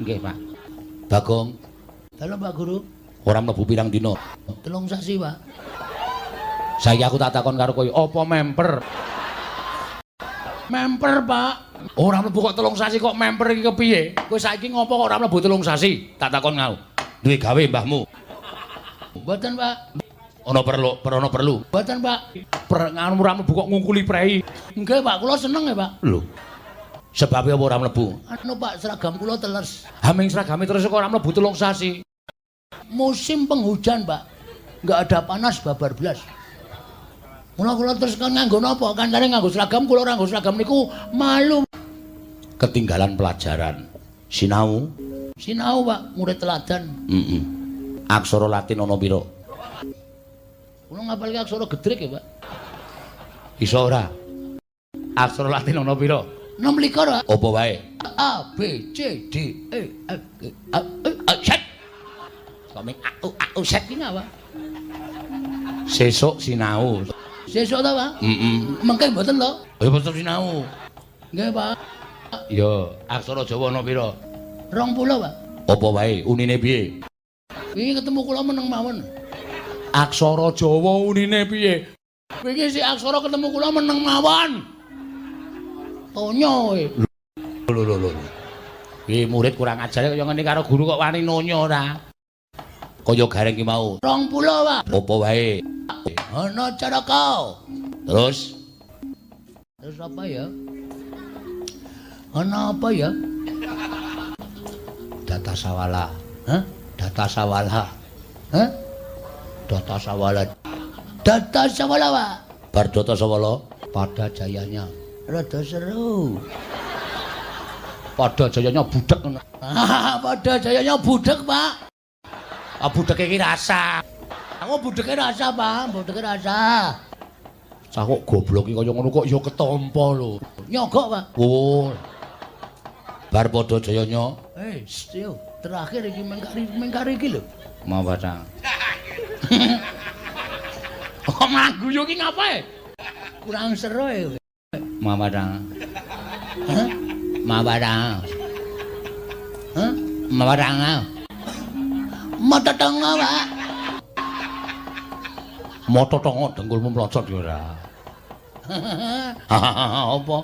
Nggih, Pak. Bagong. Dalem, Pak Guru. Ora mlebu pirang dina? 3 sasi, Pak. Saiki aku tak takon karo kowe, apa memper? Memper, Pak. Ora mlebu kok 3 sasi kok memper iki kepiye? Kowe saiki ngopo kok ora mlebu 3 sasi? Tak takon ngau. Duwe gawe mbahmu? Mboten, Pak. Ana perlu, ana perlu. Mboten, Pak. Per nganu ora mlebu kok ngungkuli prei. Nggih, Pak, kula seneng ya, Pak. Lho. Sebabe apa ora mlebu? Anu, Pak, seragam kula teles. Haming seragame terus kok ora mlebu 3 sasi. Musim penghujan, Pak. Enggak ada panas babar blas. Mula kula terus kan nganggo napa? Kancane nganggo seragam, kula ora nganggo seragam niku malu. Ketinggalan pelajaran. Sinau? Sinau, Pak, murid teladan. Heeh. Aksara Latin ana pira? Kula ngapalke aksara gedrek ya, Pak. Iso ora? Aksara Latin ana pira? 26, Pak. Apa wae? A B C D E F G A E A Z. Kok ming A U A U Z Iki ngapa? Sesuk sinau. Sesuk ta, Pak? Heeh. Mengke mboten to? Ya mboten sinau. Nggih, Pak. Ya, aksara Jawa ana pira? 20, Pak. Apa wae? Unine piye? Wingi ketemu kula meneng mawon. Aksara Jawa unine piye? Wingi si aksara ketemu kula meneng mawon. Tonyo kowe. Lho lho lho. Iki murid kurang ajar kaya ngene karo guru kok wani nonyo ora? Kaya gareng ki mau. 20, Pak. Apa wae? Ana caraka. Terus? Terus apa ya? Ana apa ya? Data sawala. Hah? Data sawala. Hah? Data sawala. Data sawala, Pak. Bar data sawala pada jayanya. Rada seru. Pada jayanya budek ngono. Pada jayanya budek, Pak. Ah budeke iki rasa. Aku budeke rasa, Pak. Budeke rasa. Cah kok goblok iki kaya ngono kok ya ketampa lho. Nyogok, Pak. Oh. Bar padha jayanya. Yo, terakhir iki mengkari iki lho. Mau baca. Kok malah guyu iki ngapae? Kurang seru ya. Mawadang. Hah? Mawadang. Hah? Mawadang. Mata tongo, Pak. Mata tongo dengkulmu mlocot ya ora. Apa?